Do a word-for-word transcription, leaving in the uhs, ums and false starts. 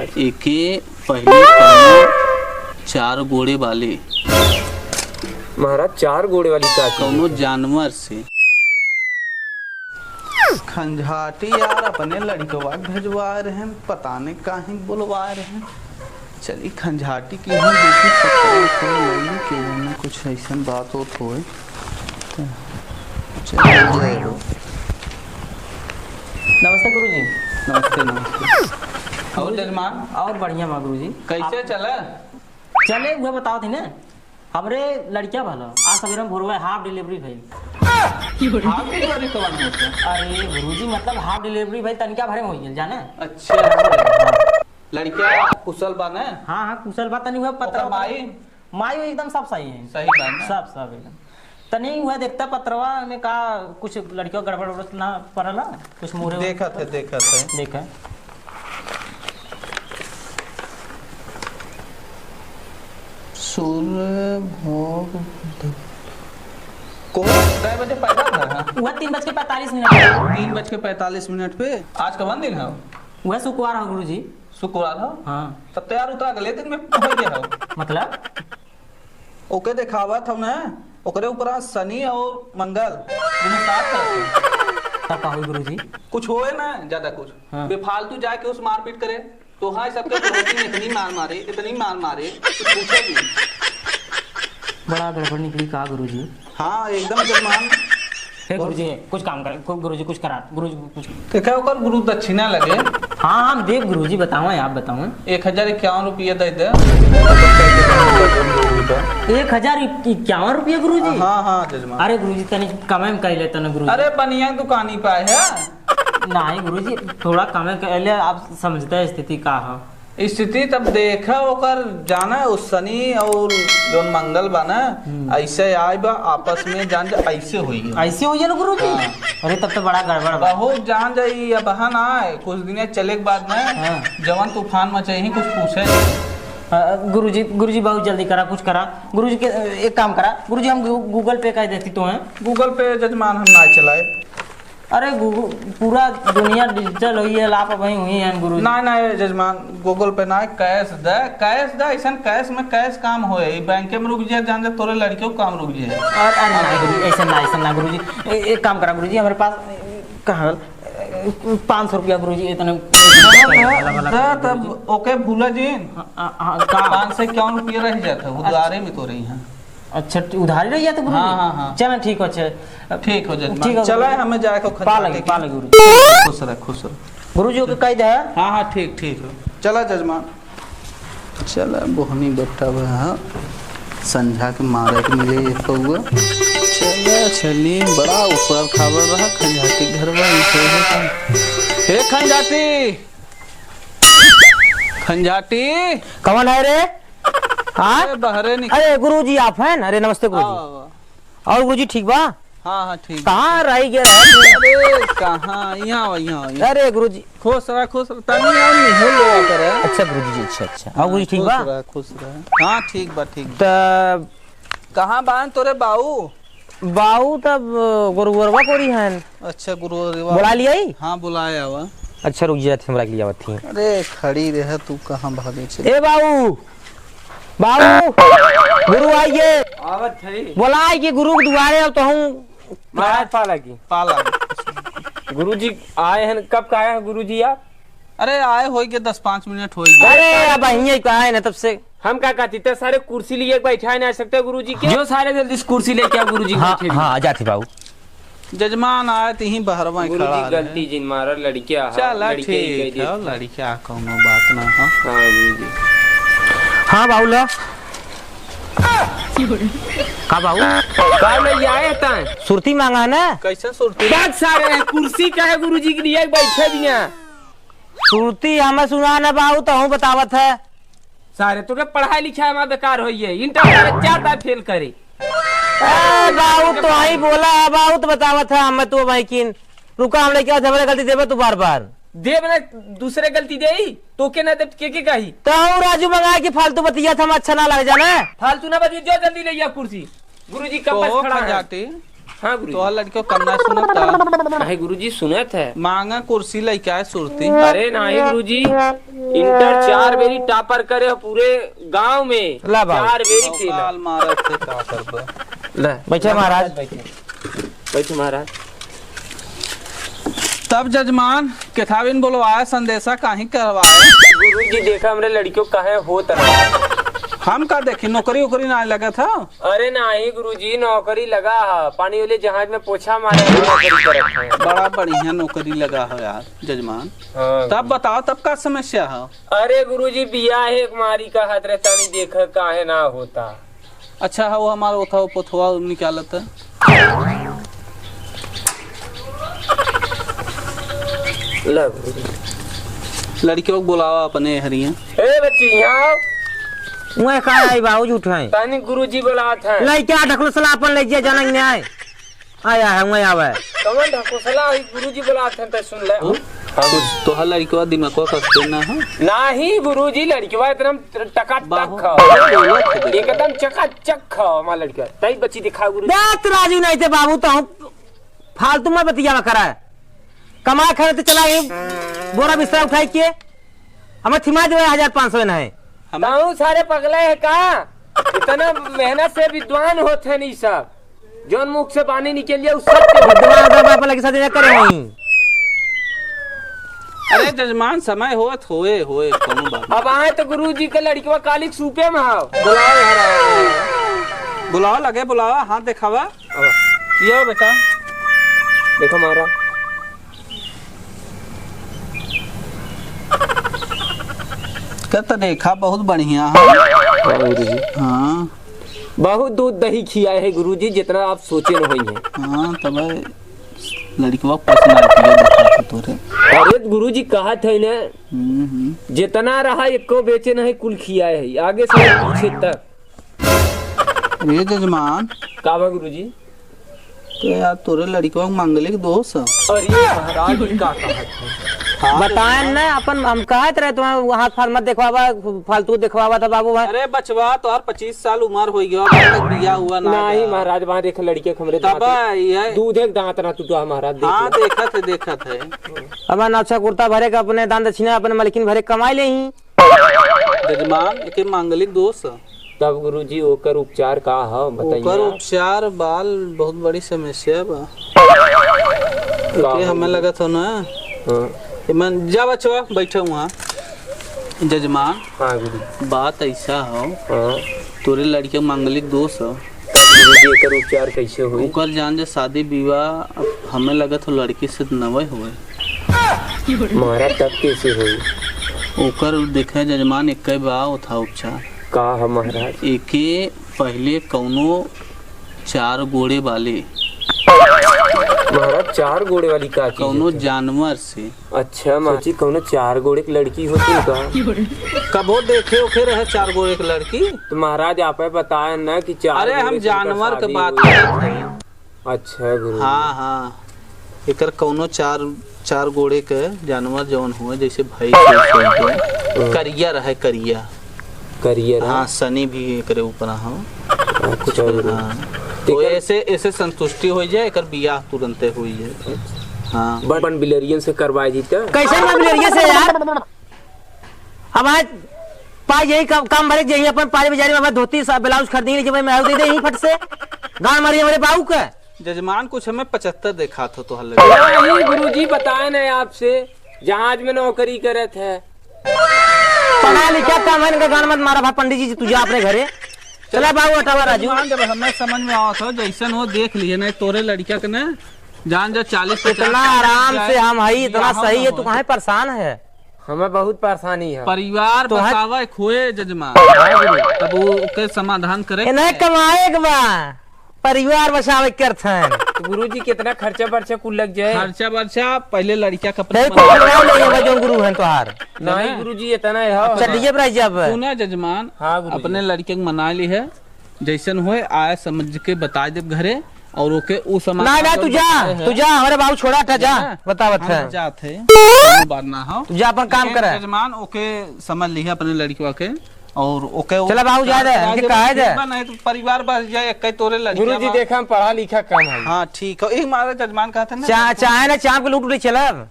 एके पहले कौनो चार गोड़े वाले महाराज, चार गोड़े वाली का चीज कौनो है? जानवर से। खंजाटी यार अपने लड़िकवा भेजवा रहे हैं, पता नहीं काहे बुलवा रहे हैं। चली खंजाटी की हम देखी, पता नहीं कोई लड़ी के जाने कुछ ऐसन बात होत होए। तो चल जाए। नमस्ते गुरुजी। नमस्ते, नमस्ते। और जजमान? और बढ़िया बा गुरुजी। कैसे आप चला? चले, उहे बतावत ही ना, हमरे लड़किया भला आज सबेरे में भोरवा half delivery भइल। Half delivery कवन होत है? अरे गुरुजी, मतलब half delivery भइल, तनिका भरे में होइ गइल, जाने? अच्छा। हाँ। लड़किया कुशल बा ना? हाँ, हाँ, कुशल बा, तनी उहे ओकर पतरा माई? माई एकदम सब सही है। सही बा ना? सब, सब एकदम। तनी उहे देखता पतरवा में का कुछ लड़कियों गड़बड़ उड़बड़ ना पड़ला, कुछ मुहरे देखत है, देखत है। देखा। सूर्य भोग को कै बजे पैदा भा है? उहे तीन बज के पैंतालीस मिनट पे। तीन बज के पैंतालीस मिनट पे। आज कवन दिन है? उहे शुक्रवार है गुरुजी। शुक्रवार है? हाँ। तब तो यार, उ तो अगले दिन में होइ गया है। मतलब? ओके देखावत हम ना, ओकरे ऊपर आज शनि और मंगल दुनो साथ रहते हैं। तब का होई गुरुजी? कुछ होए ना, ज्यादा कुछ। हाँ। बेफालतू जाके उस मारपीट करे, तो हाँ, सबके पड़ोसी में इतनी मार मारे, इतनी मार मारे, कुछ पूछे भी। बड़ा गड़बड़ निकली का गुरुजी? हाँ, एकदम जजमान। हे गुरुजी, कुछ काम कर, कु-, गुरुजी, कुछ करा, गुरुजी, कुछ। देखा, ओकर गुरु दक्षिणा लगे। हाँ, हम देब गुरुजी, बताओ, आप बताओ। एक हजार इक्यावन रुपया दे दे। एक हजार इक्यावन रुपया गुरुजी? हाँ, हाँ, जजमान। अरे गुरुजी, तनी कमे में कह लेता ना गुरुजी। अरे, बनिया दुकानी पाए है। नहीं गुरुजी, थोड़ा कमे कह ले, आप समझते हैं स्थिति का है। स्थिति तब देखा ओकर, जाना, उ शनि और जौन मंगल बा ना, हम्म। ऐसे आए बा, आपस में जान जा, ऐसे होई है। ऐसे होई है ना गुरुजी? हाँ। अरे, तब तो बड़ा गड़बड़ बा। बहुत जान जाई, अब बहन आए, कुछ दिन चले के बाद में हाँ। जवन तूफान मचाई, कुछ पूछे। अ, गुरुजी, गुरुजी, बहुत जल्दी करा, कुछ करा। गुरुजी के, एक काम करा, गुरुजी, हम गू-, Google Pay कर देती तो हैं। Google Pay जजमान हम ना चलाए। अरे गुरु, पूरा दुनिया digital होई है, लाप वहीं हुई है गुरुजी। ना, ना, ये जजमान, Google Pay ना, cash दे, cash दे, ऐसन cash में cash काम होए, ई बैंक में रुक जाए, जान जा, तोरे लड़कियों काम रुक जाए। अरे, अरे, ना गुरुजी, ऐसा ना, ऐसा ना गुरुजी। ए-, एक काम करा गुरुजी, हमारे पास, कहाँ, पाँच सौ रुपया गुरुजी, इतने दे, दे, भला, भला दे, करा तब गुरुजी। ओके, भूला जिन। हाँ, हाँ, हाँ, का? पाँच सौ इक्यावन रुपया रह जाता, उधारे में तो रही हैं। अच्छा, ठी-, उधारी रही है तो गुरुजी? हाँ, हाँ, हाँ। चला, ठीक हो, अच्छा। ठीक हो जजमान। ठीक हो, चला, गुरुजी। हमें जाए को खा पा लगे, के। पा लगे गुरुजी। खुश रह, खुश रह। गुरुजी, ओके कह दे। हाँ, हाँ, ठीक, ठीक हो। चला जजमान। चला, बोहनी बेटा बा, हाँ। संझा के मारे के मिले एक पौआ। चला, चली, बड़ा ऊपर खाबर रहा, खंजाटी के घर बा, ई तो है। हे खंजाटी! खंजाटी! कौन है रे? हाँ? अरे, बहरे निकल। अरे, गुरुजी, आप हैं? अरे, नमस्ते, गुरुजी। आओ, आओ। और, गुरुजी, ठीक बा? हाँ, हाँ, ठीक बा। कहाँ रह गए रहे? अरे, कहाँ? यहाँ आओ, यहाँ आओ, यहाँ। अरे, गुरुजी। खुश रहा, खुश रहा। तनी और निहुल लो करे। अच्छा, गुरुजी जी, अच्छा, अच्छा। और, गुरुजी, ठीक बा? खुश रहा, खुश रहा। हाँ, ठीक बा, ठीक बा। त कहाँ बान तोरे बाऊ? बाऊ तब गुरुवरवा कोरी हन। अच्छा, गुरुवरवा। बुला लिया ही? हाँ, बुलाए आवा। अच्छा, रुक जा, हमरा के लिए आवत ही। अरे, खड़ी रहे, तू कहाँ भागे छे? ए बाऊ, बाऊ, गुरु आइए। आवत है। बुलाए के गुरु के दुआरे, अब तो हम महाराज पाला की। पाला। गुरुजी आए हैं, कब का आए हैं गुरुजी आप? अरे, आए होई के दस पाँच मिनट होई गए। अरे, अब यहीं का आए ना तब से। हम का कहती, ते सारे कुर्सी लिए बैठा ना सकते गुरुजी के? जो सारे जल्दी से कुर्सी लेके आओ गुरुजी के हाँ, बैठे भी। हाँ, आ जाते बाबू। जजमान आए तो यहीं बहरवा गुरुजी खड़ा रहे। गलती जिन मारा, लड़किया हा, चला, लड़किया ही ठीक कह है, दिया। लड़किया कौनो बात ना हो। हाँ गुरुजी। हाँ बाबू ला। का बाबू? का ले आए तैं? सुरती मांगा है ना? कैसे सुरती? बात सारे है, कुर्सी का है गुरुजी के लिए बैठे दिया। सुरती हमें सुना ना बाऊ, तो हूँ बतावत है। सारे तोके पढ़ाई लिखाई में बेकार होई है, इंटर में चार बार फेल करे। ए बाऊ, तो ही बोला है बाऊ, तो बतावत है हमें तो भाई किन। रुका, हम लेके आओ, हमारे गलती देवे तू बार बार। देव ना, दूसरे गलती दे ही, तो के ना दे, के के कही? तो हूँ राजू मंगा के फालतू बतिया था, हम अच्छा ना लग जाना। फालतू ना बतिया, जो जल्दी ले आ कुर्सी। गुरुजी कब तो बस खड़ा है? खजाटी। हाँ गुरुजी। तोहर लड़कियो कम ना सुनत का? नहीं गुरुजी, सुनत है। मांगा कुर्सी लइके आए सुरती। अरे नहीं गुरुजी, इंटर चार बेरी टॉपर करे हो पूरे गांव में। ला बाबू। चार बेरी फेल है। काल मारत थे, का करबे? ले। बैठे महाराज। बैठे। बैठे महाराज। तब जजमान, केथाविन बोलवाया संदेशा काहे करवाया? गुरुजी, देखा हमरे लड़कियों काहे होत रहा। हम का देखी, नौकरी उकरी ना लगा था? अरे नाही गुरुजी, नौकरी लगा है, पानी वाले जहाज में पोछा मारे है, नौकरी करत है। बड़ा बढ़िया नौकरी लगा है यार जजमान। हाँ। तब बताओ, तब का समस्या है? अरे गुरुजी, बियाह एक मारी का हाथ रहता नहीं, देख काहे ना होता। अच्छा है, वो हमारा ओथा पोथवा निकालत है। ला गुरुजी। लड़कियों को बुलावा अपने हरिया। ए बच्ची, यहाँ आओ। उहे का आई बाबू, झूठ है। तनी गुरुजी बुलावत है। लइके आ, ढकलसला अपन लइ जा, जनक न्याय। आया है, उहे आवे। कौन ढकोसला है, गुरुजी बुलावत है, तै सुन ले। हाँ? हाँ। कुछ तोहर लड़कवा दिमागवा कसते ना हो? नाही गुरुजी, लड़कवा इतना टकाटक बाहु-, खाओ। बाहु बोलत है। एकदम चकाचक खाओ हमार लड़का। तई बच्ची दिखा गुरुजी। देख राजू, नहीं ते बाबू, तो हम फालतू में बतियावा करा। कमाए खाए तो चला, ये बोरा बिस्तरा उठाई के हमें थिमा देवे हजार पाँच सौ ना है। हम ताऊ सारे पगले है का? इतना मेहनत से विद्वान होत है नहीं सब, जौन मुख से बानी निकल लिया, उ सत्य होत है। विद्वान का बाप लगे साथ करे वहीं। अरे जजमान, समय होत होए, होए, कोनो बात नहीं। अब आए तो गुरु जी के लड़कवा कालिक सूपे में हो। बुलाओ यार, आओ। बुलाओ, लगे बुलाओ, हाथ दिखावा। अब यो बेटा। देखो मारा। कर तो देखा, बहुत बढ़िया है। हाँ गुरुजी। हाँ। बहुत दूध दही खियाए है गुरुजी, जितना आप सोचे न होई है। हाँ, तब लड़कवा personality देखा था तोरे। अरे गुरुजी कहत है ना, हम्म, हम्म। जितना रहा एको बेचे नहीं, कुल खियाए है, आगे से पीछे तक। अरे जजमान। का बा गुरुजी? तो यार तोरे लड़कवा के मांगलिक दोष है। अरे महाराज, ई का कहत है? हाँ, बताएन ना, अपन हम कहत रहे तुम्हें हाथ फाल मत देखवावा, फालतू देखवावा था बाबू भाई। अरे बचवा, तोहार पच्चीस साल उम्र हो गया, अभी तक बियाह हुआ ना नहीं है। महाराज, वहाँ देख लड़के के हमरे तब दांत, ये दूध एक दांत ना टूटा महाराज, देख हाँ, लो। देखत है, देखत है। अपन अच्छा कुर्ता भरे का अपने दान दक्षिणा अपने मलकिन भरे कमाई ले ही। जजमान, एके मांगलिक दोष है। तब गुरुजी, ओकर उपचार का ह, बताइए ओकर आप। उपचार बाल बहुत बड़ी समस्या बा। का एके हो हमें गुरु? लगत हो ना। हाँ। एमन जा बचवा, बैठे हुआ। जजमान, हाँ गुरु। बात ऐसा हो, हाँ। तोरे लड़के मांगलिक दोष हो। तब गुरुजी, एकर उपचार कैसे होई? ओकर जान जे शादी विवाह, अब हमें लगत हो लड़की से नवे होए। मारा तब कैसे होई? ओकर देखे जजमान, एक बा ओथा उपचार। का ह महाराज? एके पहले कौनो चार गोड़े वाले महाराज, चार गोड़े वाली का चीज कौनो है? जानवर से। अच्छा, माची कौनो चार गोड़े की लड़की होती का? कबो देखे ओखे रहे चार गोड़े की लड़की? तो महाराज, आप बताए ना कि चार अरे, हम गोड़े से जानवर के बात करत हई। अच्छा गुरु। हाँ, हाँ। एकर कौनो चार, चार गोड़े के जानवर जौन होए, जैसे भैंस, भैंस होए, हम्म। करिया रहे, करिया। करिया रहे। हाँ, शनि भी एकरे ऊपर हो। अच्छा कुछ गुरु। हाँ। तो तो एकर ऐसे, ऐसे संतुष्टि हो जाए, एकर बियाह तुरंते हो जाए। अच्छा। हाँ। बन, बन बिलरियन से करवाए जीते। कैसे बन बिलरियन से यार? अब आज पाई यही काम, काम भरे यही अपन पाँच बजारी में अपन धोती सा ब्लाउज खरीदेंगे, जब मैं दे दे यहीं फट से। गान मारी हमारे बाऊ का। जजमान, कुछ हमें पचहत्तर देखात हो तोहर लगे। नहीं गुरुजी, बताए नहीं आपसे, जहाज में नौकरी करत है। पढ़ा लिखा काम है, इनका गान मत मारा भा पंडित जी, तू जा अपने घरे। चला बाबू, हटावा राजू। जजमान, जब हमें समझ में आवत हो, जैसन हो देख लिए, नहीं तोरे लड़किया के ना जान जा चालीस पचास इतना साल आराम जाए, से हम हई, इतना बियाह सही ना है, तू होए। काहे परेशान है? हमें बहुत परेशानी है। परिवार तो है बसावे खोए जजमान। हाँ गुरु। तब वो के समाधान करे ए, नहीं के। कमाए के बा, परिवार बसावे के करथन। तो गुरुजी कितना खर्चा बर्चा कुल लग जाए? खर्चा बर्चा पहले लड़किया का अपने नहीं, कुछ करवा ले, ये जो गुरु हैं तोहार। नहीं नहीं। गुरुजी, इतना है। अच्छा, डीजे पर आई जब। सुना जजमान, हाँ गुरुजी। अपने लड़के के मना ली है, जैसन होए आए समझ के बता देब घरे, और ओके उ समाधान ना, ना, तू जा, है। तू जा, हमारे बाबू छोड़ा था, जा, है ना? बतावत हम है। जात है, कोनो बात ना हो। तू जा, अपन काम लेकिन करे। जजमान, ओके समझ ली है अपने लड़कवा के, और ओके वो चला बाबू, जा दे, राज इनके राज कहा ठीक दे। बा, नहीं तो परिवार बस जाए, एक तोरे लड़किया गुरुजी बा। देखा, हम पढ़ा लिखा कम है। हाँ, ठीक है। एक मारे जजमान कहते ना। चा-, चाहे ना चाप के लूट उठे चलब।